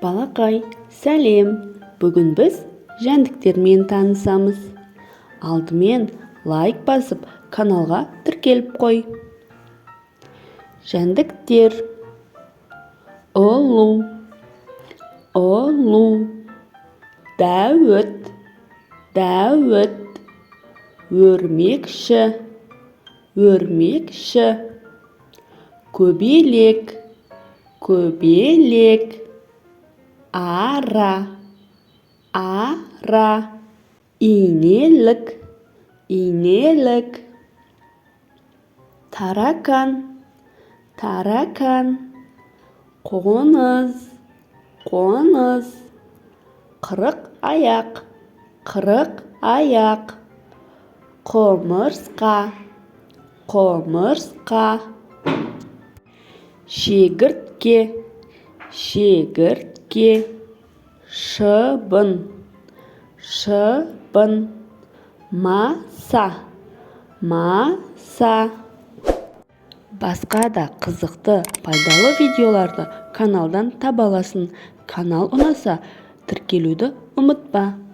Балақай, сәлем! Бүгін біз жәндіктермен танысамыз. Алдымен лайк басып, каналға тіркеліп қой. Жәндіктер. Ұлу, ұлу. Дәуіт, дәуіт. Өрмекші, өрмекші. Көбелек, көбелек. Ара, ара. Инелік, инелік. Таракан, таракан. Қоңыз, қоңыз. Қырық аяқ, қырық аяқ. Құмырсқа, құмырсқа. Шегіртке, шегіртке. Шыбын, шыбын. Маса, маса. Басқа да қызықты, пайдалы видеоларды каналдан таба аласың. Канал ұнаса, тіркелуді ұмытпа.